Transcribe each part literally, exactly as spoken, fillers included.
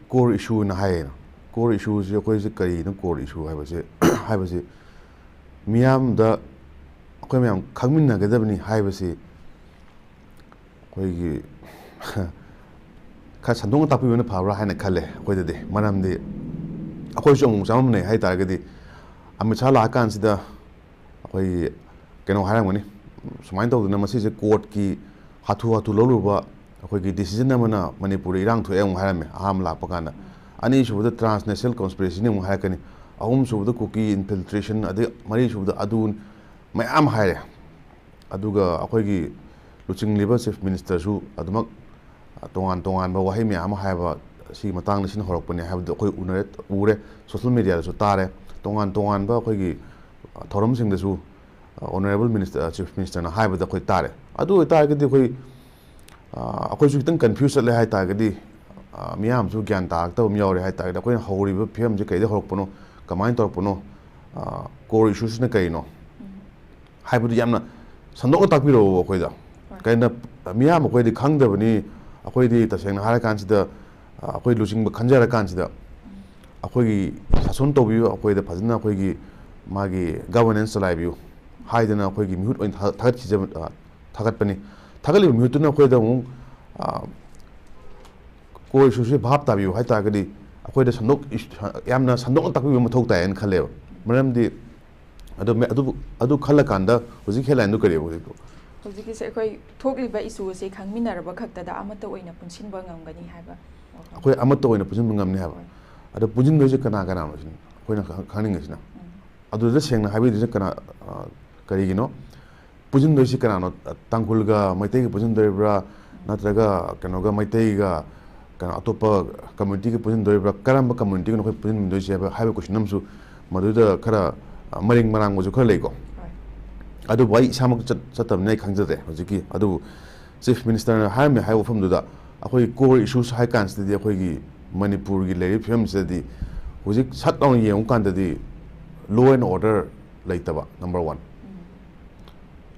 Core issue ꯅ ꯍꯥꯏꯌꯦꯅ꯫ Core issue ꯁꯤ ꯑꯩꯈꯣꯏꯁꯦ ꯀꯔꯤꯅꯣ? Core issue ꯍꯥꯏꯕꯁꯦ ꯍꯥꯏꯕꯁꯤ ꯃꯤꯌꯥꯝꯗ ꯑꯩꯈꯣꯏ ꯃꯌꯥꯝ ꯈꯪꯃꯤꯟꯅꯒꯗꯕꯅꯤ ꯍꯥꯏꯕꯁꯤ ꯑꯩꯈꯣꯏꯒꯤ ꯈꯔ ꯁꯟꯗꯣꯛꯅ ꯇꯥꯛꯄꯤꯕꯅ ꯐꯕ꯭ꯔꯥ ꯍꯥꯏꯅ ꯈꯜꯂꯦ ꯑꯩꯈꯣꯏꯗꯗꯤ꯫ ꯃꯔꯝꯗꯤ ꯑꯩꯈꯣꯏꯁꯨ ꯑꯃꯨꯛ ꯆꯃꯝꯅꯩ ꯍꯥꯏ ꯇꯥꯔꯒꯗꯤ, ꯑꯃꯤꯠ ꯁꯥꯍ ꯂꯥꯛꯑꯀꯥꯟꯁꯤꯗ ꯑꯩꯈꯣꯏꯒꯤ ꯀꯩꯅꯣ ꯍꯥꯏꯔꯝꯒꯅꯤ, ꯁꯨꯃꯥꯏꯅ ꯇꯧꯗꯅ ꯃꯁꯤꯁꯦ ꯀꯣꯔꯠꯀꯤ ꯍꯥꯊꯨ ꯍꯥꯊꯨ ꯂꯧꯔꯨꯕ ꯑꯩꯈꯣꯏꯒꯤ ꯗꯤꯁꯤꯖꯟ ꯑꯃꯅ ꯃꯅꯤꯄꯨꯔꯗ ꯏꯔꯥꯡ ꯊꯣꯛꯑꯦ ꯑꯃꯨꯛ ꯍꯥꯏꯔꯝꯃꯦ ꯑꯍꯥꯟꯕ ꯂꯥꯛꯄ ꯀꯥꯟꯗ꯫ ꯑꯅꯤꯁꯨꯕꯗ ꯇ꯭ꯔꯥꯟꯁꯅꯦꯁꯅꯦꯜ ꯀꯣꯟꯁꯄꯤꯔꯦꯁꯤꯅꯤ ꯑꯃꯨꯛ ꯍꯥꯏꯔꯛꯀꯅꯤ꯫ ꯑꯍꯨꯝꯁꯨꯕꯗ ꯀꯨꯀꯤ ꯏꯟꯐꯤꯜꯇ꯭ꯔꯦꯁꯟ, ꯑꯗꯩ ꯃꯔꯤꯁꯨꯕꯗ ꯑꯗꯨ ꯃꯌꯥꯝ ꯍꯥꯏꯔꯦ꯫ ꯑꯗꯨꯒ ꯑꯩꯈꯣꯏꯒꯤ ꯂꯨꯆꯤꯡꯂꯤꯕ ꯆꯤꯐ ꯃꯤꯅꯤꯁꯇꯔꯁꯨ ꯑꯗꯨꯃꯛ ꯇꯣꯉꯥꯟ ꯇꯣꯉꯥꯟꯕ ꯋꯥꯍꯩ ꯃꯌꯥꯝ ꯑꯃ ꯍꯥꯏꯕ, ꯁꯤꯒꯤ ꯃꯇꯥꯡꯗ ꯁꯤꯅ ꯍꯧꯔꯛꯄꯅꯦ ꯍꯥꯏꯕꯗꯨ ꯑꯩꯈꯣꯏ ꯎꯅꯔꯦ, ꯎꯔꯦ, ꯁꯣꯁꯦꯜ ꯃꯦꯗꯤꯌꯥꯗꯁꯨ ꯇꯥꯔꯦ꯫ ꯇꯣꯉꯥꯟ ꯇꯣꯉꯥꯟꯕ ꯑꯩꯈꯣꯏꯒꯤ ꯊꯧꯔꯝꯁꯤꯡꯗꯁꯨ ꯑꯣꯅꯔꯦꯕꯜ ꯃꯤꯅꯤꯁꯇꯔ, ꯆꯤꯐ ꯃꯤꯅꯤꯁꯇꯔꯅ ꯍꯥꯏꯕꯗ ꯑꯩꯈꯣꯏ ꯇꯥꯔꯦ꯫ ꯑꯗꯨ ꯑꯣꯏꯇꯥꯔꯒꯗꯤ ꯑꯩꯈꯣꯏ ꯑꯩꯈꯣꯏꯁꯨ ꯈꯤꯇꯪ ꯀꯟꯐ꯭ꯌꯨꯁ ꯆꯠꯂꯦ ꯍꯥꯏ ꯇꯥꯔꯒꯗꯤ, ꯃꯤꯌꯥꯝꯁꯨ ꯒ꯭ꯌꯥꯟ ꯇꯥꯔꯛꯇꯕ ꯑꯃ ꯌꯥꯎꯔꯦ ꯍꯥꯏ ꯇꯥꯔꯒꯗꯤ, ꯑꯩꯈꯣꯏꯅ ꯍꯧꯔꯤꯕ ꯐꯤꯕꯝꯁꯦ ꯀꯩꯗ ꯍꯧꯔꯛꯄꯅꯣ, ꯀꯃꯥꯏꯅ ꯇꯧꯔꯛꯄꯅꯣ, ꯀꯣꯔ ꯏꯁꯨꯁꯤꯅ ꯀꯩꯅꯣ ꯍꯥꯏꯕꯗꯨ ꯌꯥꯝꯅ ꯁꯟꯗꯣꯛꯅ ꯇꯥꯛꯄꯤꯔꯛꯑꯣ ꯑꯩꯈꯣꯏꯗ꯫ ꯀꯩꯅꯣ, ꯃꯤꯌꯥꯝ ꯑꯩꯈꯣꯏꯗꯤ ꯈꯪꯗꯕꯅꯤ꯫ ꯑꯩꯈꯣꯏꯗꯤ ꯇꯁꯦꯡꯅ ꯍꯥꯏꯔꯀꯥꯟꯁꯤꯗ, ꯑꯩꯈꯣꯏ ꯂꯨꯆꯤꯡꯕ ꯈꯟꯖꯔꯀꯥꯟꯁꯤꯗ ꯑꯩꯈꯣꯏꯒꯤ ꯁꯥꯁꯣꯟ ꯇꯧꯕꯤꯕ ꯑꯩꯈꯣꯏꯗ ꯐꯖꯅ ꯑꯩꯈꯣꯏꯒꯤ ꯃꯥꯒꯤ ꯒꯕꯔꯅꯦꯟꯁ ꯆꯂꯥꯏꯕꯤꯌꯨ ꯍꯥꯏꯗꯅ ꯑꯩꯈꯣꯏꯒꯤ ꯃꯤꯍꯨꯠ ꯑꯣꯏꯅ ꯊꯥ-, ꯊꯥꯒꯠꯈꯤꯖꯕ-, ꯑ, ꯊꯥꯒꯠꯄꯅꯤ꯫ ꯊꯥꯒꯠꯂꯤꯕ ꯃꯤꯍꯨꯠꯇꯨꯅ ꯑꯩꯈꯣꯏꯗ ꯑꯃꯨꯛ, ꯑ, ꯀꯣꯔ ꯏꯁꯨꯁꯤ ꯚꯥꯞ ꯇꯥꯕꯤꯌꯨ ꯍꯥꯏ ꯇꯥꯔꯒꯗꯤ ꯑꯩꯈꯣꯏꯗ ꯁꯟꯗꯣꯛ-, ꯏꯁ-, ꯌꯥꯝꯅ ꯁꯟꯗꯣꯛꯅ ꯇꯥꯛꯄꯤꯕ ꯃꯊꯧ ꯇꯥꯏ ꯍꯥꯏꯅ ꯈꯜꯂꯦꯕ꯫ ꯃꯔꯝꯗꯤ ꯑꯗꯨ, ꯑꯗꯨꯕꯨ, ꯑꯗꯨ ꯈꯜꯂꯀꯥꯟꯗ ꯍꯧꯖꯤꯛ ꯍꯦꯗꯂꯥꯏꯟꯗꯨ ꯀꯔꯤꯕ ꯍꯧꯖꯤꯛꯇꯣ? ꯍꯧꯖꯤꯛꯀꯤꯁꯦ ꯑꯩꯈꯣꯏ ꯊꯣꯛꯂꯤꯕ ꯏꯁꯨ ꯑꯁꯤ ꯈꯪꯃꯤꯟꯅꯔꯕ ꯈꯛꯇꯗ ꯑꯃꯠꯇ ꯑꯣꯏꯅ ꯄꯨꯟꯁꯤꯟꯕ ꯉꯝꯒꯅꯤ ꯍꯥꯏꯕ ꯋꯥꯐꯝ꯫ ꯑꯩꯈꯣꯏ ꯑꯃꯠꯇ ꯑꯣꯏꯅ ꯄꯨꯟꯁꯤꯟꯕ ꯉꯝꯅꯤ ꯍꯥꯏꯕ꯫ ꯍꯣꯏ꯫ ꯑꯗꯣ ꯄꯨꯟꯁꯤꯟꯗꯣꯏꯁꯦ ꯀꯅꯥ ꯀꯅꯥꯅꯣ ꯁꯤꯅꯤ ꯑꯩꯈꯣꯏꯅ ꯈꯪ-, ꯈꯪꯅꯤꯡꯉꯤꯁꯤꯅ꯫ ꯎꯝ꯫ ꯑꯗꯨꯗ ꯁꯦꯡꯅ ꯍꯥꯏꯕꯤꯗꯣꯏꯁꯦ ꯀꯅꯥ, ꯑ, ꯀꯔꯤꯒꯤꯅꯣ? ꯄꯨꯟꯁꯤꯟꯗꯣꯏꯁꯤ ꯀꯅꯥꯅꯣ? ꯇꯥꯡꯈꯨꯜꯒ ꯃꯩꯇꯩꯒ ꯄꯨꯟꯁꯤꯟꯗꯣꯔꯤꯕ꯭ꯔꯥ? ꯅꯠꯇ꯭ꯔꯒ ꯀꯩꯅꯣꯒ ꯃꯩꯇꯩꯒ, ꯀꯩꯅꯣ, ꯑꯇꯣꯞꯄ ꯀꯝꯃ꯭ꯌꯨꯅꯤꯇꯤꯒ ꯄꯨꯟꯁꯤꯟꯗꯣꯔꯤꯕ꯭ꯔꯥ? ꯀꯔꯝꯕ ꯀꯝꯃ꯭ꯌꯨꯅꯤꯇꯤꯒꯅꯣ ꯑꯩꯈꯣꯏ ꯄꯨꯟꯁꯤꯟꯗꯣꯏꯁꯦ ꯍꯥꯏꯕ, ꯍꯥꯏꯕ ꯀꯣꯏꯁꯟ ꯑꯃꯁꯨ ꯃꯗꯨꯗ ꯈꯔ, ꯑ, ꯃꯔꯦꯡ ꯃꯔꯥꯡꯕꯁꯨ ꯈꯔ ꯂꯩꯀꯣ꯫ ꯍꯣꯏ꯫ ꯑꯗꯨꯕꯨ ꯑꯩ ꯏꯁꯥꯃꯛ ꯆꯠ-, ꯆꯠꯇꯕꯅꯤꯅ ꯑꯩ ꯈꯪꯖꯗꯦ ꯍꯧꯖꯤꯛꯀꯤ꯫ ꯑꯗꯨꯕꯨ ꯆꯤꯐ ꯃꯤꯅꯤꯁꯇꯔꯅ ꯍꯥꯏꯔꯝꯃꯦ ꯍꯥꯏꯕ ꯋꯥꯐꯝꯗꯨꯗ ꯑꯩꯈꯣꯏ ꯀꯣꯔ ꯏꯁꯨꯁ ꯍꯥꯏ ꯀꯥꯟꯁꯤꯗꯗꯤ ꯑꯩꯈꯣꯏꯒꯤ ꯃꯅꯤꯄꯨꯔꯒꯤ ꯂꯩꯔꯤꯕ ꯐꯤꯕꯝꯁꯤꯗꯗꯤ ꯍꯧꯖꯤꯛ ꯁꯠ ꯂꯥꯎꯅ ꯌꯦꯡꯉꯨ ꯀꯥꯟꯗꯗꯤ law and order ꯂꯩꯇꯕ, ꯅꯝꯕꯔ ꯋꯥꯟ꯫ ꯎꯝ꯫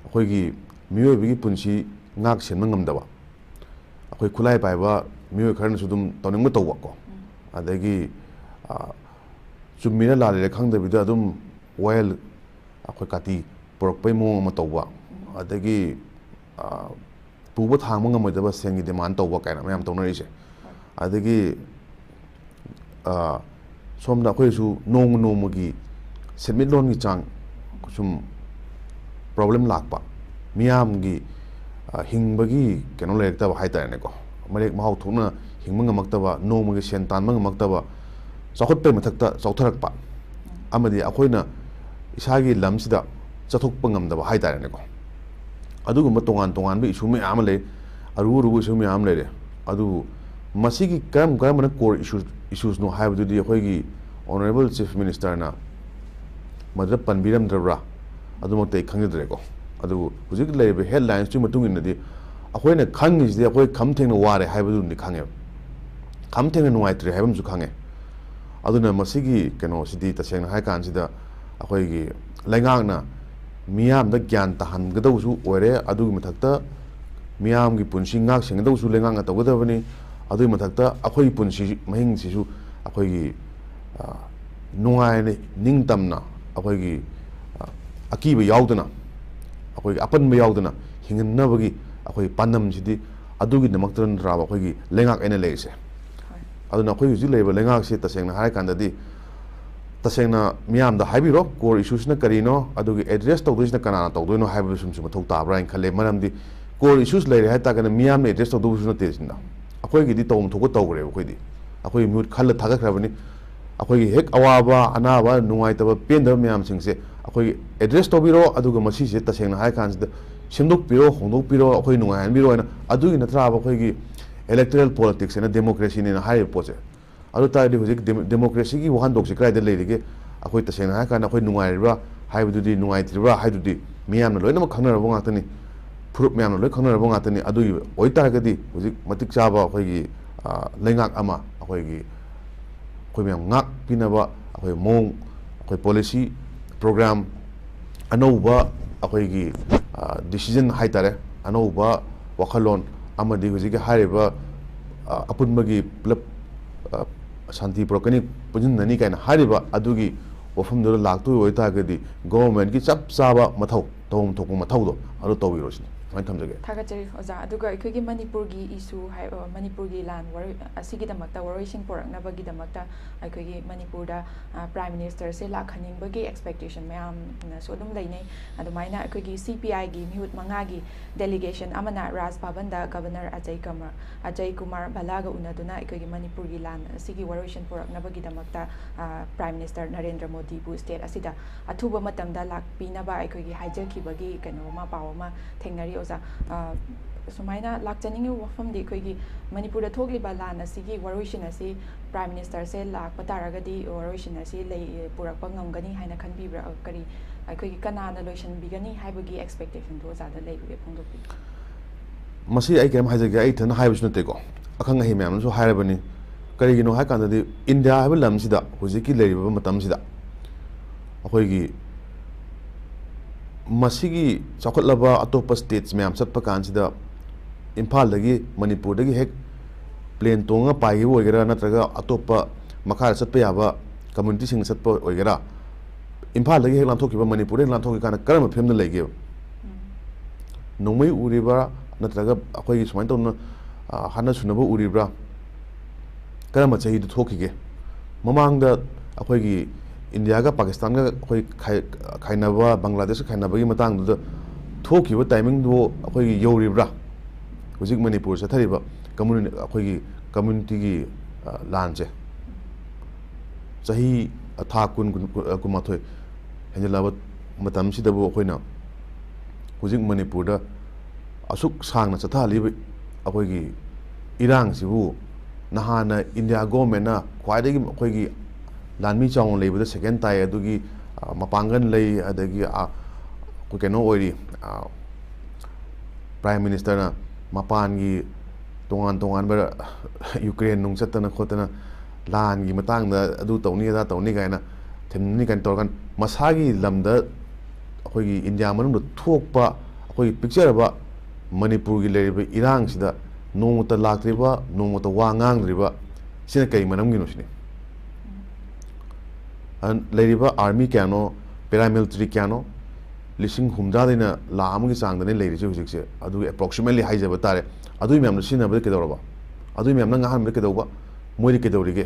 ꯑꯩꯈꯣꯏꯒꯤ ꯃꯤꯑꯣꯏꯕꯒꯤ ꯄꯨꯟꯁꯤ ꯉꯥꯛ ꯁꯦꯟꯕ ꯉꯝꯗꯕ, ꯑꯩꯈꯣꯏ ꯈꯨꯠꯂꯥꯏ ꯄꯥꯏꯕ ꯃꯤꯑꯣꯏ ꯈꯔꯅꯁꯨ ꯑꯗꯨꯝ ꯇꯧꯅꯤꯡꯕ ꯇꯧꯕ ꯀꯣ꯫ ꯎꯝ꯫ ꯑꯗꯒꯤ, ꯑ, ꯆꯨꯝꯃꯤꯔ ꯂꯥꯜꯂꯤꯔ ꯈꯪꯗꯕꯤꯗ ꯑꯗꯨꯝ ꯋꯥꯌꯦꯜ, ꯑꯩꯈꯣꯏ ꯀꯥꯇꯤ ꯄꯨꯔꯛꯄꯩ ꯃꯑꯣꯡ ꯑꯃ ꯇꯧꯕ, ꯑꯗꯒꯤ, ꯑ, ꯄꯨꯕ ꯊꯥꯡꯕ ꯉꯝꯃꯣꯏꯗꯕ ꯁꯦꯟꯒꯤ demand ꯇꯧꯕ ꯀꯥꯏꯅ ꯃꯌꯥꯝ ꯇꯧꯅꯔꯤꯁꯦ꯫ ꯑꯗꯒꯤ, ꯑ, ꯁꯣꯝꯗ ꯑꯩꯈꯣꯏꯁꯨ ꯅꯣꯡꯃ ꯅꯣꯡꯃꯒꯤ ꯁꯦꯟꯃꯤꯠꯂꯣꯟꯒꯤ ꯆꯥꯡ ꯁꯨꯝ problem ꯂꯥꯛꯄ, ꯃꯤꯌꯥꯝꯒꯤ, ꯑ, ꯍꯤꯡꯕꯒꯤ ꯀꯩꯅꯣ ꯂꯩꯔꯛꯇꯕ ꯍꯥꯏꯇꯥꯔꯦꯅꯦꯀꯣ, ꯃꯔꯦꯛ ꯃꯍꯥꯎ ꯊꯣꯛꯅ ꯍꯤꯡꯕ ꯉꯝꯃꯛꯇꯕ, ꯅꯣꯡꯃꯒꯤ ꯁꯦꯟ ꯇꯥꯟꯕ ꯉꯝꯃꯛꯇꯕ, ꯆꯥꯎꯈꯠꯄꯩ ꯃꯊꯛꯇ ꯆꯥꯎꯊꯔꯛꯄ, ꯑꯃꯗꯤ ꯑꯩꯈꯣꯏꯅ ꯏꯁꯥꯒꯤ ꯂꯝꯁꯤꯗ ꯆꯠꯊꯣꯛꯄ ꯉꯝꯗꯕ ꯍꯥꯏꯇꯥꯔꯦꯅꯦꯀꯣ꯫ ꯑꯗꯨꯒꯨꯝꯕ ꯇꯣꯉꯥꯟ ꯇꯣꯉꯥꯟꯕ issue ꯃꯌꯥꯝ ꯑꯃ ꯂꯩ, ꯑꯔꯨ ꯑꯔꯨꯕ issue ꯃꯌꯥꯝ ꯑꯃ ꯂꯩꯔꯦ꯫ ꯑꯗꯨꯕꯨ ꯃꯁꯤꯒꯤ ꯀꯔꯝ ꯀꯔꯝꯕꯅ core issue, issuesꯅꯣ ꯍꯥꯏꯕꯗꯨꯗꯤ ꯑꯩꯈꯣꯏꯒꯤ Honourable Chief Ministerꯅ ꯃꯗꯨꯗ ꯄꯟꯕꯤꯔꯝꯗ꯭ꯔꯕ꯭ꯔꯥ, ꯑꯗꯨꯃꯛꯇꯤ ꯑꯩ ꯈꯪꯖꯗ꯭ꯔꯦꯀꯣ꯫ ꯑꯗꯨꯕꯨ ꯍꯧꯖꯤꯛ ꯂꯩꯔꯤꯕ headlinesꯇꯨꯒꯤ ꯃꯇꯨꯡ ꯏꯟꯅꯗꯤ ꯑꯩꯈꯣꯏꯅ ꯈꯪꯉꯤꯁꯤꯗꯤ ꯑꯩꯈꯣꯏ ꯈꯝ ꯊꯦꯡꯅ ꯋꯥꯔꯦ ꯍꯥꯏꯕꯗꯨꯃꯗꯤ ꯈꯪꯉꯦꯕ, ꯈꯝ ꯊꯦꯡꯅ ꯅꯨꯡꯉꯥꯏꯇ꯭ꯔꯦ ꯍꯥꯏꯕ ꯑꯃꯁꯨ ꯈꯪꯉꯦ꯫ ꯑꯗꯨꯅ ꯃꯁꯤꯒꯤ ꯀꯩꯅꯣꯁꯤꯗꯤ ꯇꯁꯦꯡꯅ ꯍꯥꯏꯔꯀꯥꯟꯁꯤꯗ ꯑꯩꯈꯣꯏꯒꯤ ꯂꯩꯉꯥꯛꯅ ꯃꯤꯌꯥꯝꯗ ꯒ꯭ꯌꯥꯟ ꯇꯥꯍꯟꯒꯗꯧꯕꯁꯨ ꯑꯣꯏꯔꯦ, ꯑꯗꯨꯒꯤ ꯃꯊꯛꯇ ꯃꯤꯌꯥꯝꯒꯤ ꯄꯨꯟꯁꯤ ꯉꯥꯛ ꯁꯦꯟꯒꯗꯧꯕꯁꯨ ꯂꯩꯉꯥꯛꯅ ꯇꯧꯒꯗꯕꯅꯤ꯫ ꯑꯗꯨꯒꯤ ꯃꯊꯛꯇ ꯑꯩꯈꯣꯏꯒꯤ ꯄꯨꯟꯁꯤ ꯃꯍꯤꯡꯁꯤꯁꯨ ꯑꯩꯈꯣꯏꯒꯤ, ꯑ, ꯅꯨꯡꯉꯥꯏꯅ, ꯅꯤꯡꯇꯝꯅ, ꯑꯩꯈꯣꯏꯒꯤ, ꯑ, ꯑꯀꯤꯕ ꯌꯥꯎꯗꯅ, ꯑꯩꯈꯣꯏꯒꯤ ꯑꯄꯟꯕ ꯌꯥꯎꯗꯅ ꯍꯤꯡꯍꯟꯅꯕꯒꯤ ꯑꯩꯈꯣꯏꯒꯤ ꯄꯥꯟꯗꯝꯁꯤꯗꯤ ꯑꯗꯨꯒꯤꯗꯃꯛꯇ ꯅꯠꯇ꯭ꯔꯕ ꯑꯩꯈꯣꯏꯒꯤ ꯂꯩꯉꯥꯛ ꯑꯩꯅ ꯂꯩꯔꯤꯁꯦ꯫ ꯑꯗꯨꯅ ꯑꯩꯈꯣꯏ ꯍꯧꯖꯤꯛ ꯂꯩꯔꯤꯕ ꯂꯩꯉꯥꯛꯁꯤ ꯇꯁꯦꯡꯅ ꯍꯥꯏꯔꯀꯥꯟꯗꯗꯤ, ꯇꯁꯦꯡꯅ ꯃꯤꯌꯥꯝꯗ ꯍꯥꯏꯕꯤꯔꯣ, core issuesꯅ ꯀꯔꯤꯅꯣ, ꯑꯗꯨꯒꯤ address ꯇꯧꯗꯣꯏꯁꯤꯅ ꯀꯅꯥꯅ ꯇꯧꯗꯣꯏꯅꯣ ꯍꯥꯏꯕꯗꯨꯁꯨ ꯃꯊꯧ ꯇꯥꯕ꯭ꯔꯥ ꯍꯥꯏꯅ ꯈꯜꯂꯦ꯫ ꯃꯔꯝꯗꯤ core issues ꯂꯩꯔꯦ ꯍꯥꯏ ꯇꯥꯔꯒꯅ ꯃꯤꯌꯥꯝꯅ address ꯇꯧꯗꯧꯕꯁꯨ ꯅꯠꯇꯦ ꯁꯤꯅ꯫ ꯑꯩꯈꯣꯏꯒꯤꯗꯤ ꯇꯧꯐꯝ ꯊꯣꯛꯄ ꯇꯧꯈ꯭ꯔꯦꯕ꯫ ꯑꯩꯈꯣꯏꯗꯤ, ꯑꯩꯈꯣꯏꯒꯤ ꯃꯤꯍꯨꯠ ꯈꯜꯂ ꯊꯥꯒꯠꯈ꯭ꯔꯕꯅꯤ꯫ ꯑꯩꯈꯣꯏꯒꯤ ꯍꯦꯛ ꯑꯋꯥꯕ, ꯑꯅꯥꯕ, ꯅꯨꯡꯉꯥꯏꯇꯕ, ꯄꯦꯟꯗꯕ ꯃꯌꯥꯝꯁꯤꯡꯁꯦ ꯑꯩꯈꯣꯏꯒꯤ address ꯇꯧꯕꯤꯔꯣ, ꯑꯗꯨꯒ ꯃꯁꯤꯁꯦ ꯇꯁꯦꯡꯅ ꯍꯥꯏꯔ ꯀꯥꯟꯁꯤꯗ ꯁꯦꯝꯗꯣꯛꯄꯤꯔꯣ, ꯍꯣꯡꯗꯣꯛꯄꯤꯔꯣ, ꯑꯩꯈꯣꯏ ꯅꯨꯡꯉꯥꯏꯍꯟꯕꯤꯔꯣ ꯍꯥꯏꯅ꯫ ꯑꯗꯨꯒꯤ ꯅꯠꯇ꯭ꯔꯥꯕ ꯑꯩꯈꯣꯏꯒꯤ electoral politics ꯍꯥꯏꯅ democracyꯅꯦꯅ ꯍꯥꯏꯔꯤꯕ ꯄꯣꯠꯁꯦ꯫ ꯑꯗꯨ ꯇꯥꯔꯗꯤ ꯍꯧꯖꯤꯛ dem-, democracyꯒꯤ ꯋꯥꯍꯟꯊꯣꯛꯁꯤ ꯀꯗꯥꯏꯗ ꯂꯩꯔꯤꯒꯦ? ꯑꯩꯈꯣꯏ ꯇꯁꯦꯡꯅ ꯍꯥꯏꯔ ꯀꯥꯟꯗ ꯑꯩꯈꯣꯏ ꯅꯨꯡꯉꯥꯏꯔꯤꯕ꯭ꯔꯥ ꯍꯥꯏꯕꯗꯨꯗꯤ, ꯅꯨꯡꯉꯥꯏꯇ꯭ꯔꯤꯕ꯭ꯔꯥ ꯍꯥꯏꯗꯨꯗꯤ ꯃꯤꯌꯥꯝꯅ ꯂꯣꯏꯅꯃꯛ ꯈꯪꯅꯔꯕ ꯉꯥꯛꯇꯅꯤ, ꯐꯨꯔꯨꯞ ꯃꯌꯥꯝꯅ ꯂꯣꯏ ꯈꯪꯅꯔꯕ ꯉꯥꯛꯇꯅꯤ꯫ ꯑꯗꯨꯒꯤ ꯑꯣꯏꯇꯥꯔꯒꯗꯤ ꯍꯧꯖꯤꯛ ꯃꯇꯤꯛ ꯆꯥꯕ ꯑꯩꯈꯣꯏꯒꯤ, ꯑ, ꯂꯩꯉꯥꯛ ꯑꯃ ꯑꯩꯈꯣꯏꯒꯤ, ꯑꯩꯈꯣꯏ ꯃꯌꯥꯝ ꯉꯥꯛ ꯄꯤꯅꯕ ꯑꯩꯈꯣꯏ ꯃꯑꯣꯡ, ꯑꯩꯈꯣꯏ policy, program, ꯑꯅꯧꯕ ꯑꯩꯈꯣꯏꯒꯤ, ꯑ, decision ꯍꯥꯏꯇꯥꯔꯦ, ꯑꯅꯧꯕ ꯋꯥꯈꯜꯂꯣꯟ ꯑꯃꯗꯤ ꯍꯧꯖꯤꯛꯀꯤ ꯍꯥꯏꯔꯤꯕ, ꯑ, ꯑꯄꯨꯟꯕꯒꯤ ꯄꯨꯂꯞ, ꯑ, ꯁꯥꯟꯇꯤ ꯄꯨꯔꯛꯀꯅꯤ, ꯄꯨꯟꯁꯤꯟꯅꯅꯤ ꯀꯥꯏꯅ ꯍꯥꯏꯔꯤꯕ ꯑꯗꯨꯒꯤ ꯋꯥꯐꯝꯗꯨꯗ ꯂꯥꯛꯇꯣꯏ ꯑꯣꯏꯇꯥꯔꯒꯗꯤ, ꯒꯣꯚꯔꯟꯃꯦꯟꯠꯀꯤ ꯆꯞ ꯆꯥꯕ ꯃꯊꯧ, ꯇꯧꯐꯝ ꯊꯣꯛꯄ ꯃꯊꯧꯗꯣ ꯑꯗꯨ ꯇꯧꯕꯤꯔꯣ ꯁꯤꯅꯤ꯫ ꯁꯨꯃꯥꯏꯅ ꯊꯝꯖꯒꯦ꯫ ꯊꯥꯒꯠꯆꯔꯤ ꯑꯣꯖꯥ꯫ ꯑꯗꯨꯒ ꯑꯩꯈꯣꯏꯒꯤ ꯃꯅꯤꯄꯨꯔꯒꯤ issue ꯍꯥꯏ-, ꯑ, ꯃꯅꯤꯄꯨꯔꯒꯤ ꯂꯥꯟ ꯋꯥꯔꯣꯏ-, ꯑꯁꯤꯒꯤꯗꯃꯛꯇ ꯋꯥꯔꯣꯏꯁꯤꯟ ꯄꯨꯔꯛꯅꯕꯒꯤꯗꯃꯛꯇ ꯑꯩꯈꯣꯏꯒꯤ ꯃꯅꯤꯄꯨꯔꯗ, ꯑ, Prime Ministerꯁꯦ ꯂꯥꯛꯍꯟꯅꯤꯡꯕꯒꯤ expectation ꯃꯌꯥꯝꯅꯁꯨ ꯑꯗꯨꯝ ꯂꯩꯅꯩ꯫ ꯑꯗꯨꯃꯥꯏꯅ ꯑꯩꯈꯣꯏꯒꯤ CPIꯒꯤ ꯃꯤꯍꯨꯠ ꯃꯉꯥꯒꯤ delegation ꯑꯃꯅ ꯔꯥꯖ ꯚꯕꯟꯗ Governor ꯑꯖꯌ ꯀꯃ-, ꯑꯖꯌ ꯀꯨꯃꯥꯔ ꯚꯜꯂꯥꯒ ꯎꯅꯗꯨꯅ ꯑꯩꯈꯣꯏꯒꯤ ꯃꯅꯤꯄꯨꯔꯒꯤ ꯂꯥꯟ ꯑꯁꯤꯒꯤ ꯋꯥꯔꯣꯏꯁꯤꯟ ꯄꯨꯔꯛꯅꯕꯒꯤꯗꯃꯛꯇ, ꯑ, Prime Minister ꯅꯔꯦꯟꯗ꯭ꯔ ꯃꯣꯗꯤꯕꯨ state ꯑꯁꯤꯗ ꯑꯊꯨꯕ ꯃꯇꯝꯗ ꯂꯥꯛꯄꯤꯅꯕ ꯑꯩꯈꯣꯏꯒꯤ ꯍꯥꯏꯖꯈꯤꯕꯒꯤ ꯀꯩꯅꯣ ꯑꯃ, ꯄꯥꯎ ꯑꯃ ꯊꯦꯡꯅꯔꯤ ꯑꯣꯖꯥ꯫ ꯑ, ꯁꯨꯃꯥꯏꯅ ꯂꯥꯛꯆꯅꯤꯡꯉꯤꯕ ꯋꯥꯐꯝꯗꯤ, ꯑꯩꯈꯣꯏꯒꯤ ꯃꯅꯤꯄꯨꯔꯗ ꯊꯣꯛꯂꯤꯕ ꯂꯥꯟ ꯑꯁꯤꯒꯤ ꯋꯥꯔꯣꯏꯁꯤꯟ ꯑꯁꯤ Prime Ministerꯁꯦ ꯂꯥꯛꯄ ꯇꯥꯔꯒꯗꯤ ꯋꯥꯔꯣꯏꯁꯤꯟ ꯑꯁꯤ ꯂꯩ, ꯄꯨꯔꯛꯄ ꯉꯝꯒꯅꯤ ꯍꯥꯏꯅ ꯈꯟꯕꯤꯕ꯭ꯔꯥ? ꯀꯔꯤ, ꯑꯩꯈꯣꯏꯒꯤ ꯀꯅꯥꯅ ꯂꯣꯏꯁꯤꯟꯕꯤꯒꯅꯤ ꯍꯥꯏꯕꯒꯤ expectationꯗꯨ ꯑꯣꯖꯥꯗ ꯂꯩꯕꯒꯦ ꯐꯣꯡꯗꯣꯛꯄꯤꯌꯨ꯫ ꯃꯁꯤ ꯑꯩ ꯀꯔꯤꯝ ꯍꯥꯏꯖꯒꯦ, ꯑꯩ ꯏꯊꯟꯇ ꯍꯥꯏꯕꯁꯨ ꯅꯠꯇꯦꯀꯣ, ꯑꯈꯪ ꯑꯍꯩ ꯃꯌꯥꯝꯅꯁꯨ ꯍꯥꯏꯔꯕꯅꯤ꯫ ꯀꯔꯤꯒꯤꯅꯣ ꯍꯥꯏ ꯀꯥꯟꯗꯗꯤ, ꯏꯟꯗꯤꯌꯥ ꯍꯥꯏꯕ ꯂꯝꯁꯤꯗ ꯍꯧꯖꯤꯛꯀꯤ ꯂꯩꯔꯤꯕ ꯃꯇꯝꯁꯤꯗ ꯑꯩꯈꯣꯏꯒꯤ ꯃꯁꯤꯒꯤ ꯆꯥꯎꯈꯠꯂꯕ ꯑꯇꯣꯞꯄ states ꯃꯌꯥꯝ ꯆꯠꯄ ꯀꯥꯟꯁꯤꯗ, ꯏꯝꯐꯥꯜꯗꯒꯤ, ꯃꯅꯤꯄꯨꯔꯗꯒꯤ ꯍꯦꯛ plane ꯇꯣꯡꯉꯒ ꯄꯥꯏꯈꯤꯕ ꯑꯣꯏꯒꯦꯔꯥ, ꯅꯠꯇ꯭ꯔꯒ ꯑꯇꯣꯞꯄ ꯃꯈꯥꯗ ꯆꯠꯄ ꯌꯥꯕ communityꯁꯤꯡ ꯆꯠꯄ ꯑꯣꯏꯒꯦꯔꯥ, ꯏꯝꯐꯥꯜꯗꯒꯤ ꯍꯦꯛ ꯂꯥꯟꯊꯣꯛꯈꯤꯕ, ꯃꯅꯤꯄꯨꯔꯗ ꯍꯦꯛ ꯂꯥꯟꯊꯣꯛꯈꯤꯕ ꯀꯥꯟꯗ ꯀꯔꯝꯕ ꯐꯤꯕꯝꯗ ꯂꯩꯒꯦꯕ? ꯎꯝ꯫ ꯅꯣꯡꯃꯩ ꯎꯔꯤꯕ꯭ꯔꯥ, ꯅꯠꯇ꯭ꯔꯒ ꯑꯩꯈꯣꯏꯒꯤ ꯁꯨꯃꯥꯏꯅ ꯇꯧꯅ, ꯑ, ꯍꯥꯠꯅ ꯁꯨꯅꯕ ꯎꯔꯤꯕ꯭ꯔꯥ? ꯀꯔꯝꯕ ꯆꯍꯤꯗ ꯊꯣꯛꯈꯤꯒꯦ? ꯃꯃꯥꯡꯗ ꯑꯩꯈꯣꯏꯒꯤ ꯏꯟꯗꯤꯌꯥꯒ ꯄꯥꯀꯤꯁꯇꯥꯟꯒ ꯑꯩꯈꯣꯏ ꯈꯥꯏ-, ꯈꯥꯏꯅꯕ, ꯕꯪꯒ꯭ꯂꯥꯗꯦꯁꯀ ꯈꯥꯏꯅꯕꯒꯤ ꯃꯇꯥꯡꯗꯨꯗ ꯊꯣꯛꯈꯤꯕ timingꯗꯨ ꯑꯩꯈꯣꯏꯒꯤ ꯌꯧꯔꯤꯕ꯭ꯔꯥ? ꯍꯧꯖꯤꯛ ꯃꯅꯤꯄꯨꯔ ꯆꯠꯊꯔꯤꯕ communi-, ꯑꯩꯈꯣꯏꯒꯤ communityꯒꯤ, ꯑ, ꯂꯥꯟꯁꯦ ꯆꯍꯤ, ꯑ, ꯊꯥ ꯀꯨꯟ, ꯀꯨꯟ, ꯀꯨꯟꯃꯥꯊꯣꯏ ꯍꯦꯟꯖꯜꯂꯛꯑꯕ ꯃꯇꯝꯁꯤꯗꯕꯨ ꯑꯩꯈꯣꯏꯅ ꯍꯧꯖꯤꯛ ꯃꯅꯤꯄꯨꯔꯗ ꯑꯁꯨꯛ ꯁꯥꯡꯅ ꯆꯠꯊꯍꯜꯂꯤꯕ ꯑꯩꯈꯣꯏꯒꯤ ꯏꯔꯥꯡꯁꯤꯕꯨ ꯅꯍꯥꯟꯅ ꯏꯟꯗꯤꯌꯥ ꯒꯣꯚꯔꯟꯃꯦꯟꯠꯅ ꯈ꯭ꯋꯥꯏꯗꯒꯤ ꯑꯩꯈꯣꯏꯒꯤ ꯂꯥꯟꯃꯤ ꯆꯥꯎꯅ ꯂꯩꯕꯗ second ꯇꯥꯏ, ꯑꯗꯨꯒꯤ, ꯑ, ꯃꯄꯥꯡꯒꯜ ꯂꯩ, ꯑꯗꯒꯤ, ꯑ, ꯑꯩꯈꯣꯏ ꯀꯩꯅꯣ ꯑꯣꯏꯔꯤ, ꯑ, Prime Ministerꯅ ꯃꯄꯥꯟꯒꯤ ꯇꯣꯉꯥꯟ ꯇꯣꯉꯥꯟꯕ ꯌꯨꯀ꯭ꯔꯦꯟ ꯅꯨꯡ ꯆꯠꯇꯅ ꯈꯣꯠꯇꯅ ꯂꯥꯟꯒꯤ ꯃꯇꯥꯡꯗ ꯑꯗꯨ ꯇꯧꯅꯤ ꯑꯗꯥ ꯇꯧꯅꯤ ꯀꯥꯏꯅ ꯊꯤꯡꯅꯤ ꯀꯥꯏꯅ ꯇꯧꯔꯀꯥꯟꯗ ꯃꯁꯥꯒꯤ ꯂꯝꯗ ꯑꯩꯈꯣꯏꯒꯤ ꯏꯟꯗꯤꯌꯥ ꯃꯅꯨꯡꯗ ꯊꯣꯛꯄ ꯑꯩꯈꯣꯏꯒꯤ ꯄꯤꯛꯆꯔꯕ ꯃꯅꯤꯄꯨꯔꯒꯤ ꯂꯩꯔꯤꯕ ꯏꯔꯥꯡꯁꯤꯗ ꯅꯣꯡꯃꯇ ꯂꯥꯛꯇ꯭ꯔꯤꯕ, ꯅꯣꯡꯃꯇ ꯋꯥ ꯉꯥꯡꯗ꯭ꯔꯤꯕ ꯁꯤꯅ ꯀꯩ ꯃꯔꯝꯒꯤꯅꯣ ꯁꯤꯅꯤ꯫ ꯑꯗꯨꯅ ꯂꯩꯔꯤꯕ ꯑꯥꯔꯃꯤ ꯀꯌꯥꯅꯣ, ꯄꯦꯔꯥꯃꯤꯂꯤꯇꯔꯤ ꯀꯌꯥꯅꯣ, ꯂꯤꯁꯤꯡ ꯍꯨꯝꯗ꯭ꯔꯥꯗꯩꯅ ꯂꯥꯈ ꯑꯃꯒꯤ ꯆꯥꯡꯗꯅꯦ ꯂꯩꯔꯤꯁꯦ ꯍꯧꯖꯤꯛꯁꯦ꯫ ꯑꯗꯨꯒꯤ ꯑꯦꯄ꯭ꯔꯣꯛꯁꯤꯃꯦꯠꯂꯤ ꯍꯥꯏꯖꯕ ꯇꯥꯔꯦ꯫ ꯑꯗꯨꯒꯤ ꯃꯌꯥꯝꯗꯣ ꯁꯤꯖꯤꯟꯅꯕꯗ ꯀꯩꯗꯧꯔꯕ? ꯑꯗꯨꯒꯤ ꯃꯌꯥꯝꯅ ꯉꯥꯡꯍꯟꯕꯗ ꯀꯩꯗꯧꯕ? ꯃꯣꯏꯗꯤ ꯀꯩꯗꯧꯔꯤꯒꯦ?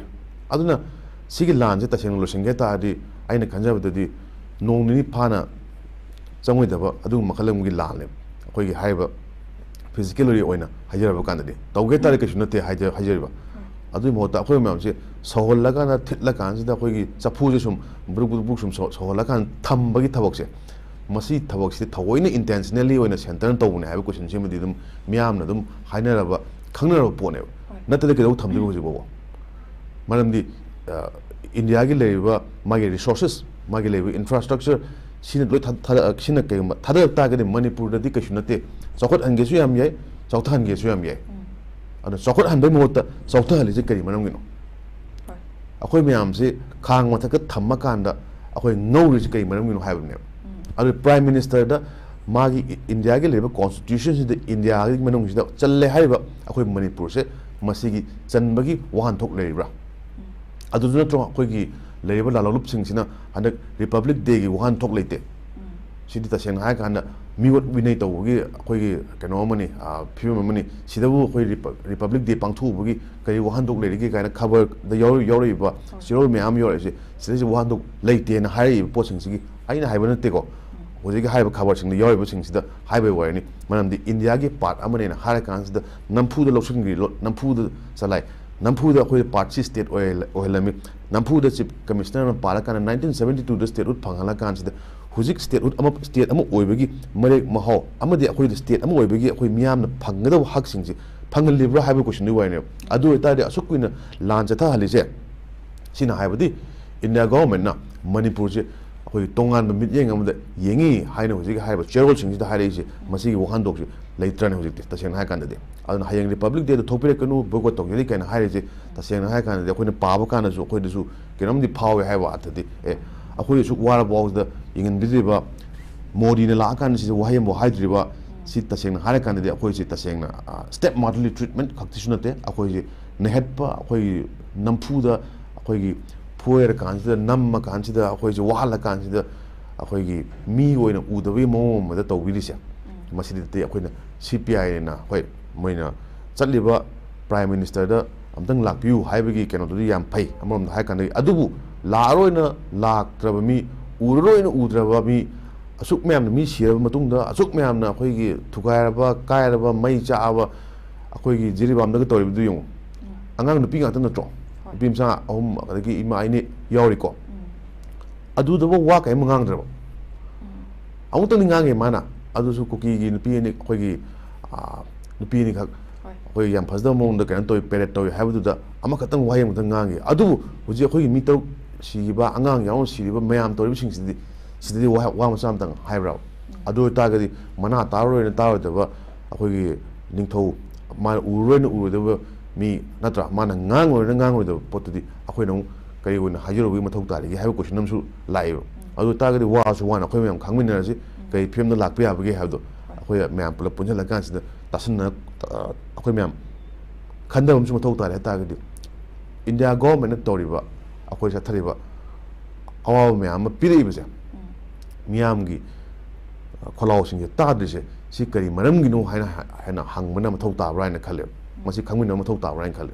ꯑꯗꯨꯅ ꯁꯤꯒꯤ ꯂꯥꯟꯁꯦ ꯇꯁꯦꯡꯅ ꯂꯣꯏꯁꯤꯟꯒꯦ ꯇꯥꯔꯗꯤ, ꯑꯩꯅ ꯈꯟꯖꯕꯗꯗꯤ, ꯅꯣꯡ ꯅꯤꯅꯤ ꯐꯥꯅ ꯆꯪꯉꯣꯏꯗꯕ ꯑꯗꯨꯒꯨꯝꯕ ꯃꯈꯜ ꯑꯃꯒꯤ ꯂꯥꯟꯅꯦꯕ꯫ ꯑꯩꯈꯣꯏꯒꯤ ꯍꯥꯏꯔꯤꯕ ꯐꯤꯖꯤꯀꯦꯜꯂꯤ ꯑꯣꯏꯅ ꯍꯥꯏꯖꯔꯕ ꯀꯥꯟꯗꯗꯤ, ꯇꯧꯒꯦ ꯇꯥꯔꯗꯤ ꯀꯩꯁꯨ ꯅꯠꯇꯦ ꯍꯥꯏꯖ-, ꯍꯥꯏꯖꯔꯤꯕ꯫ ꯑꯗꯨꯒꯤ ꯃꯍꯨꯠꯇ ꯑꯩꯈꯣꯏ ꯃꯌꯥꯝꯁꯦ ꯁꯧꯍꯜꯂꯀꯥꯟꯗ, ꯊꯤꯠꯂꯀꯥꯟꯁꯤꯗ ꯑꯩꯈꯣꯏꯒꯤ ꯆꯐꯨꯁꯦ ꯁꯨꯝ ꯕ꯭ꯔꯨꯛ ꯕ꯭ꯔꯨꯛ ꯕ꯭ꯔꯨꯛ ꯁꯨꯝ ꯁꯧ-, ꯁꯧꯍꯜꯂꯀꯥꯟꯗ ꯊꯝꯕꯒꯤ ꯊꯕꯛꯁꯦ, ꯃꯁꯤ ꯊꯕꯛꯁꯤꯗꯤ ꯊꯑꯣꯏꯅ ꯏꯟꯇꯦꯟꯁꯅꯦꯜꯂꯤ ꯑꯣꯏꯅ ꯁꯦꯟꯇꯔꯅ ꯇꯧꯕꯅꯦ ꯍꯥꯏꯕ ꯀꯣꯏꯁꯟꯁꯤꯃꯗꯤ ꯑꯗꯨꯝ ꯃꯤꯌꯥꯝꯅ ꯑꯗꯨꯝ ꯍꯥꯏꯅꯔꯕ, ꯈꯪꯅꯔꯕ ꯄꯣꯠꯅꯦꯕ꯫ ꯍꯣꯏ꯫ ꯅꯠꯇ꯭ꯔꯗꯤ ꯀꯩꯗꯧ ꯊꯝꯗꯣꯏꯕ ꯍꯧꯖꯤꯛ ꯐꯥꯎꯕ? ꯃꯔꯝꯗꯤ, ꯑ, ꯏꯟꯗꯤꯌꯥꯒꯤ ꯂꯩꯔꯤꯕ ꯃꯥꯒꯤ ꯔꯤꯁꯣꯔꯁꯦꯁ, ꯃꯥꯒꯤ ꯂꯩꯔꯤꯕ ꯏꯟꯐ꯭ꯔꯥꯁ꯭ꯇ꯭ꯔꯛꯆꯔ, ꯁꯤꯅ ꯂꯣꯏ ꯊꯥ-, ꯊꯥꯗ-, ꯁꯤꯅ ꯀꯩꯒꯨꯝꯕ ꯊꯥꯗꯔꯛ ꯇꯥꯔꯒꯗꯤ ꯃꯅꯤꯄꯨꯔꯗꯗꯤ ꯀꯩꯁꯨ ꯅꯠꯇꯦ꯫ ꯆꯥꯎꯈꯠꯍꯟꯒꯦꯁꯨ ꯌꯥꯝ ꯌꯥꯏ, ꯆꯥꯎꯊꯍꯟꯒꯦꯁꯨ ꯌꯥꯝ ꯌꯥꯏ꯫ ꯎꯝ꯫ ꯑꯗꯣ ꯆꯥꯎꯈꯠꯍꯟꯕꯒꯤ ꯃꯍꯨꯠꯇ ꯆꯥꯎꯊꯍꯜꯂꯤꯁꯦ ꯀꯔꯤ ꯃꯔꯝꯒꯤꯅꯣ? ꯍꯣꯏ꯫ ꯑꯩꯈꯣꯏ ꯃꯌꯥꯝꯁꯤ ꯈꯥꯡ ꯃꯊꯛꯇ ꯊꯝꯃꯀꯥꯟꯗ ꯑꯩꯈꯣꯏ ꯉꯧꯔꯤꯁꯤ ꯀꯔꯤ ꯃꯔꯝꯒꯤꯅꯣ ꯍꯥꯏꯕꯅꯦꯕ꯫ ꯎꯝ꯫ ꯑꯗꯨ ꯄ꯭ꯔꯥꯏꯝ ꯃꯤꯅꯤꯁꯇꯔꯗ ꯃꯥꯒꯤ ꯏ-, ꯏꯟꯗꯤꯌꯥꯒꯤ ꯂꯩꯔꯤꯕ ꯀꯣꯟꯁꯇꯤꯇ꯭ꯌꯨꯁꯟꯁꯤꯗ, ꯏꯟꯗꯤꯌꯥꯒꯤ ꯃꯅꯨꯡꯁꯤꯗ ꯆꯜꯂꯦ ꯍꯥꯏꯔꯤꯕ ꯑꯩꯈꯣꯏ ꯃꯅꯤꯄꯨꯔꯁꯦ, ꯃꯁꯤꯒꯤ ꯆꯟꯕꯒꯤ ꯋꯥꯍꯟꯊꯣꯛ ꯂꯩꯔꯤꯕ꯭ꯔꯥ? ꯎꯝ꯫ ꯑꯗꯨꯁꯨ ꯅꯠꯇ꯭ꯔꯣ ꯑꯩꯈꯣꯏꯒꯤ ꯂꯩꯔꯤꯕ ꯂꯥꯂꯣꯡꯂꯨꯞꯁꯤꯡꯁꯤꯅ ꯍꯟꯗꯛ ꯔꯤꯄꯕ꯭ꯂꯤꯛ ꯗꯦꯒꯤ ꯋꯥꯍꯟꯊꯣꯛ ꯂꯩꯇꯦ꯫ ꯎꯝ꯫ ꯁꯤꯗꯤ ꯇꯁꯦꯡꯅ ꯍꯥꯏꯔꯀꯥꯟꯗ ꯃꯤꯑꯣꯠ ꯃꯤꯅꯩ ꯇꯧꯕꯒꯤ ꯑꯩꯈꯣꯏꯒꯤ ꯀꯩꯅꯣ ꯑꯃꯅꯤ, ꯑ, ꯐꯤꯕꯝ ꯑꯃꯅꯤ꯫ ꯁꯤꯗꯕꯨ ꯑꯩꯈꯣꯏ ꯔꯤꯄ-, ꯔꯤꯄꯕ꯭ꯂꯤꯛ ꯗꯦ ꯄꯥꯡꯊꯣꯛꯎꯕꯒꯤ ꯀꯔꯤ ꯋꯥꯍꯟꯊꯣꯛ ꯂꯩꯔꯤꯒꯦ ꯀꯥꯏꯅ ꯈꯕꯔꯗ ꯌꯥꯎꯔ-, ꯌꯥꯎꯔꯛꯏꯕ ꯍꯣꯏ꯫ ꯆꯦꯔꯣꯜ ꯃꯌꯥꯝ ꯌꯥꯎꯔꯛꯏꯁꯦ, ꯁꯤꯗꯩꯁꯤ ꯋꯥꯍꯟꯊꯣꯛ ꯂꯩꯇꯦꯅ ꯍꯥꯏꯔꯛꯏꯕ ꯄꯣꯠꯁꯤꯡꯁꯤꯒꯤ ꯑꯩꯅ ꯍꯥꯏꯕ ꯅꯠꯇꯦꯀꯣ꯫ ꯎꯝ꯫ ꯍꯧꯖꯤꯛꯀꯤ ꯍꯥꯏꯔꯤꯕ ꯈꯕꯔꯁꯤꯡꯗ ꯌꯥꯎꯔꯤꯕꯁꯤꯡꯁꯤꯗ ꯍꯥꯏꯕꯒꯤ ꯋꯥꯔꯤꯅꯤ꯫ ꯃꯔꯝꯗꯤ ꯏꯟꯗꯤꯌꯥꯒꯤ ꯄꯥꯔꯠ ꯑꯃꯅꯦꯅ ꯍꯥꯏꯔ ꯀꯥꯟꯁꯤꯗ ꯅꯝꯐꯨꯗ ꯂꯧꯁꯤꯟꯈ꯭ꯔꯤ, ꯂꯣ-, ꯅꯝꯐꯨꯗ ꯆꯂꯥꯏ, ꯅꯝꯐꯨꯗ ꯑꯩꯈꯣꯏ ꯄꯥꯔꯠꯁꯤ ꯁ꯭ꯇꯦꯠ ꯑꯣꯏꯍꯜ-, ꯑꯣꯏꯍꯜꯂꯝꯃꯤ꯫ ꯅꯝꯐꯨꯗ ꯆꯤꯐ ꯀꯃꯤꯁꯅꯔꯅ ꯄꯥꯜꯂꯀꯥꯟꯗ ꯅꯥꯏꯟꯇꯤꯟ ꯁꯕꯦꯟꯇꯤ ꯇꯨꯗ ꯁ꯭ꯇꯦꯠꯍꯨꯗ ꯐꯪꯍꯜꯂ ꯀꯥꯟꯁꯤꯗ ꯍꯧꯖꯤꯛ ꯁ꯭ꯇꯦꯠꯍꯨꯗ ꯑꯃ, ꯁ꯭ꯇꯦꯠ ꯑꯃ ꯑꯣꯏꯕꯒꯤ ꯃꯔꯦꯛ ꯃꯍꯥꯎ ꯑꯃꯗꯤ ꯑꯩꯈꯣꯏꯗ ꯁ꯭ꯇꯦꯠ ꯑꯃ ꯑꯣꯏꯕꯒꯤ ꯑꯩꯈꯣꯏ ꯃꯤꯌꯥꯝꯅ ꯐꯪꯒꯗꯕ ꯍꯛꯁꯤꯡꯁꯤ ꯐꯪꯍꯜꯂꯤꯕ꯭ꯔꯥ ꯍꯥꯏꯕ ꯀꯣꯏꯁꯟꯗꯨꯒꯤ ꯋꯥꯔꯤꯅꯦꯕ꯫ ꯑꯗꯨ ꯑꯣꯏꯇꯥꯔꯗꯤ ꯑꯁꯨꯛ ꯀꯨꯏꯅ ꯂꯥꯟ ꯆꯠꯊꯍꯜꯂꯤꯁꯦ, ꯁꯤꯅ ꯍꯥꯏꯕꯗꯤ ꯏꯟꯗꯤꯌꯥ ꯒꯣꯚꯔꯟꯃꯦꯟꯠꯅ ꯃꯅꯤꯄꯨꯔꯁꯦ ꯑꯩꯈꯣꯏꯒꯤ ꯇꯣꯉꯥꯟꯕ ꯃꯤꯠꯌꯦꯡ ꯑꯃꯗ ꯌꯦꯡꯉꯤ ꯍꯥꯏꯅ ꯍꯧꯖꯤꯛ ꯍꯥꯏꯔꯤꯕ ꯆꯦꯔꯣꯜꯁꯤꯡꯁꯤꯗ ꯍꯥꯏꯔꯛꯏꯁꯦ, ꯃꯁꯤꯒꯤ ꯋꯥꯍꯟꯊꯣꯛꯁꯤ ꯂꯩꯇ꯭ꯔꯅꯦ ꯍꯧꯖꯤꯛꯇꯤ, ꯇꯁꯦꯡꯅ ꯍꯥꯏꯔ ꯀꯥꯟꯗꯗꯤ꯫ ꯑꯗꯨꯅ ꯍꯌꯦꯡ ꯔꯤꯄꯕ꯭ꯂꯤꯛ ꯗꯦꯗ ꯊꯣꯛꯄꯤꯔꯛꯀꯅꯨ, ꯕꯣꯏꯀꯣꯠ ꯇꯧꯖꯔꯤ ꯀꯥꯏꯅ ꯍꯥꯏꯔꯤꯁꯦ, ꯇꯁꯦꯡꯅ ꯍꯥꯏꯔ ꯀꯥꯟꯗꯗꯤ ꯑꯩꯈꯣꯏꯅ ꯄꯥꯕ ꯀꯥꯟꯗꯁꯨ ꯑꯩꯈꯣꯏꯗꯁꯨ ꯀꯩꯅꯣꯝꯗꯤ ꯐꯥꯎꯋꯦ ꯍꯥꯏꯕ ꯑꯥꯔꯊꯗꯤ, ꯑꯦ, ꯑꯩꯈꯣꯏ ꯑꯁꯨꯛ ꯋꯥꯔꯕ ꯐꯥꯎꯁꯤꯗ ꯌꯦꯡꯍꯟꯕꯤꯗ꯭ꯔꯤꯕ, ꯃꯣꯗꯤꯅ ꯂꯥꯛꯑꯀꯥꯟꯗ ꯁꯤꯗ ꯋꯥꯍꯩ ꯑꯃꯐꯥꯎ ꯍꯥꯏꯗ꯭ꯔꯤꯕ, ꯁꯤ ꯇꯁꯦꯡꯅ ꯍꯥꯏꯔ ꯀꯥꯟꯗꯗꯤ ꯑꯩꯈꯣꯏꯁꯤ ꯇꯁꯦꯡꯅ, ꯑ, ꯁ꯭ꯇꯦꯞ ꯃꯥꯗꯔꯂꯤ ꯇ꯭ꯔꯤꯠꯃꯦꯟꯠ ꯈꯛꯇꯤꯁꯨ ꯅꯠꯇꯦ, ꯑꯩꯈꯣꯏꯁꯤ ꯅꯩꯍꯠꯄ, ꯑꯩꯈꯣꯏꯒꯤ ꯅꯝꯐꯨꯗ ꯑꯩꯈꯣꯏꯒꯤ ꯐꯣꯏꯔꯀꯥꯟꯁꯤꯗ, ꯅꯝꯃꯀꯥꯟꯁꯤꯗ, ꯑꯩꯈꯣꯏꯁꯦ ꯋꯥꯍꯜꯂꯀꯥꯟꯁꯤꯗ, ꯑꯩꯈꯣꯏꯒꯤ ꯃꯤ ꯑꯣꯏꯅ ꯎꯗꯕꯒꯤ ꯃꯑꯣꯡ ꯑꯃꯗ ꯇꯧꯕꯤꯔꯤꯁꯦ꯫ ꯃꯁꯤꯗꯗꯤ ꯑꯩꯈꯣꯏꯅ ꯁꯤ ꯄꯤ ꯑꯥꯏꯅ, ꯍꯣꯏ, ꯃꯣꯏꯅ ꯆꯠꯂꯤꯕ ꯄ꯭ꯔꯥꯏꯝ ꯃꯤꯅꯤꯁꯇꯔꯗ ꯑꯝꯇꯪ ꯂꯥꯛꯄꯤꯌꯨ ꯍꯥꯏꯕꯒꯤ ꯀꯩꯅꯣꯗꯨꯗꯤ ꯌꯥꯝ ꯐꯩ ꯑꯃꯔꯣꯝꯗ ꯍꯥꯏ ꯀꯥꯟꯗ, ꯑꯗꯨꯕꯨ ꯂꯥꯛꯑꯔꯣꯏꯅ, ꯂꯥꯛꯇ꯭ꯔꯕ ꯃꯤ, ꯎꯔꯔꯣꯏꯅ ꯎꯗ꯭ꯔꯕ ꯃꯤ, ꯑꯁꯨꯛ ꯃꯌꯥꯝꯅ ꯃꯤ ꯁꯤꯔꯕ ꯃꯇꯨꯡꯗ, ꯑꯁꯨꯛ ꯃꯌꯥꯝꯅ ꯑꯩꯈꯣꯏꯒꯤ ꯊꯨꯒꯥꯏꯔꯕ, ꯀꯥꯏꯔꯕ, ꯃꯩ ꯆꯥꯛꯑꯕ, ꯑꯩꯈꯣꯏꯒꯤ ꯖꯤꯔꯤꯕꯥꯝꯗꯒ ꯇꯧꯔꯤꯕꯗꯨ ꯌꯦꯡꯉꯨ꯫ ꯑꯉꯥꯡ ꯅꯨꯄꯤ ꯉꯥꯛꯇ ꯅꯠꯇ꯭ꯔꯣ? ꯍꯣꯏ꯫ ꯅꯨꯄꯤ ꯃꯆꯥ ꯑꯍꯨꯝ, ꯑꯗꯒꯤ ꯏꯃꯥ ꯑꯅꯤ ꯌꯥꯎꯔꯤꯀꯣ꯫ ꯎꯝ꯫ ꯑꯗꯨꯗꯕꯨ ꯋꯥ ꯀꯔꯤꯝ ꯉꯥꯡꯗ꯭ꯔꯕ꯫ ꯎꯝ꯫ ꯑꯃꯨꯛꯇꯪꯗꯤ ꯉꯥꯡꯉꯦ ꯃꯥꯅ, ꯑꯗꯨꯁꯨ ꯀꯨꯀꯤꯒꯤ ꯅꯨꯄꯤ ꯑꯅꯤ, ꯑꯩꯈꯣꯏꯒꯤ, ꯑꯥ, ꯅꯨꯄꯤ ꯑꯅꯤꯈꯛ ꯍꯣꯏ꯫ ꯑꯩꯈꯣꯏ ꯌꯥꯝ ꯐꯖꯗꯕ ꯃꯑꯣꯡꯗ ꯀꯩꯅꯣ ꯇꯧꯋꯤ, ꯄꯦꯔꯦꯠ ꯇꯧꯋꯤ ꯍꯥꯏꯕꯗꯨꯗ ꯑꯃꯈꯛꯇꯪ ꯋꯥꯍꯩ ꯑꯃꯈꯛꯇꯪ ꯉꯥꯡꯉꯤ꯫ ꯑꯗꯨꯕꯨ ꯍꯧꯖꯤꯛ ꯑꯩꯈꯣꯏꯒꯤ ꯃꯤ ꯇꯔꯨꯛ ꯁꯤꯈꯤꯕ, ꯑꯉꯥꯡ ꯌꯥꯎꯅ ꯁꯤꯔꯤꯕ ꯃꯌꯥꯝ ꯇꯧꯔꯤꯕꯁꯤꯡꯁꯤꯗꯤ, ꯁꯤꯗꯗꯤ ꯋꯥ, ꯋꯥ ꯃꯆꯥ ꯑꯃꯇꯪ ꯍꯥꯏꯕ꯭ꯔꯥ? ꯎꯝ꯫ ꯑꯗꯨ ꯑꯣꯏꯇꯥꯔꯒꯗꯤ ꯃꯅꯥ ꯇꯥꯔꯔꯣꯏꯅ ꯇꯥꯔꯣꯏꯗꯕ ꯑꯩꯈꯣꯏꯒꯤ ꯅꯤꯡꯊꯧ, ꯃꯥꯅ ꯎꯔꯔꯣꯏꯅ ꯎꯔꯣꯏꯗꯕ ꯃꯤ ꯅꯠꯇ꯭ꯔꯥ? ꯃꯥꯅ ꯉꯥꯡꯉꯣꯏꯅ ꯉꯥꯡꯉꯣꯏꯗꯕ ꯄꯣꯠꯇꯨꯗꯤ ꯑꯩꯈꯣꯏꯅ ꯑꯃꯨꯛ ꯀꯔꯤ ꯑꯣꯏꯅ ꯍꯥꯏꯖꯔꯨꯕꯒꯤ ꯃꯊꯧ ꯇꯥꯔꯤꯒꯦ ꯍꯥꯏꯕ ꯀꯣꯏꯁꯟ ꯑꯃꯁꯨ ꯂꯥꯛꯑꯦꯕ꯫ ꯎꯝ꯫ ꯑꯗꯨ ꯑꯣꯏꯇꯥꯔꯒꯗꯤ ꯋꯥꯁꯨ ꯋꯥꯅ ꯑꯩꯈꯣꯏ ꯃꯌꯥꯝ ꯈꯪꯃꯤꯟꯅꯔꯁꯤ, ꯎꯝ꯫ ꯀꯔꯤ ꯐꯤꯕꯝꯗ ꯂꯥꯛꯄ ꯌꯥꯕꯒꯦ ꯍꯥꯏꯕꯗꯣ ꯍꯣꯏ꯫ ꯑꯩꯈꯣꯏ ꯃꯌꯥꯝ ꯄꯨꯂꯞ ꯄꯨꯟꯁꯤꯜꯂꯀꯥꯟꯁꯤꯗ ꯇꯥꯁꯤꯟꯅ, ꯑ, ꯑꯩꯈꯣꯏ ꯃꯌꯥꯝ ꯈꯟꯊꯕ ꯑꯃꯁꯨ ꯃꯊꯧ ꯇꯥꯔꯦ ꯍꯥꯏ ꯇꯥꯔꯒꯗꯤ, ꯏꯟꯗꯤꯌꯥ ꯒꯣꯚꯔꯟꯃꯦꯟꯠꯅ ꯇꯧꯔꯤꯕ, ꯑꯩꯈꯣꯏ ꯆꯠꯊꯔꯤꯕ ꯑꯋꯥꯕ ꯃꯌꯥꯝ ꯑꯃ ꯄꯤꯔꯛꯏꯕꯁꯦ, ꯎꯝ꯫ ꯃꯤꯌꯥꯝꯒꯤ, ꯑ, ꯈꯣꯜꯂꯥꯎꯁꯤꯡꯁꯦ ꯇꯥꯗ꯭ꯔꯤꯁꯦ, ꯁꯤ ꯀꯔꯤ ꯃꯔꯝꯒꯤꯅꯣ ꯍꯥꯏꯅ ꯍ-, ꯍꯦꯟꯅ ꯍꯪꯕꯅ ꯃꯊꯧ ꯇꯥꯕ꯭ꯔꯥ ꯍꯥꯏꯅ ꯈꯜꯂꯦꯕ꯫ ꯎꯝ꯫ ꯃꯁꯤ ꯈꯪꯃꯤꯟꯅꯕ ꯃꯊꯧ ꯇꯥꯕ꯭ꯔꯥ ꯍꯥꯏꯅ ꯈꯜꯂꯦꯕ꯫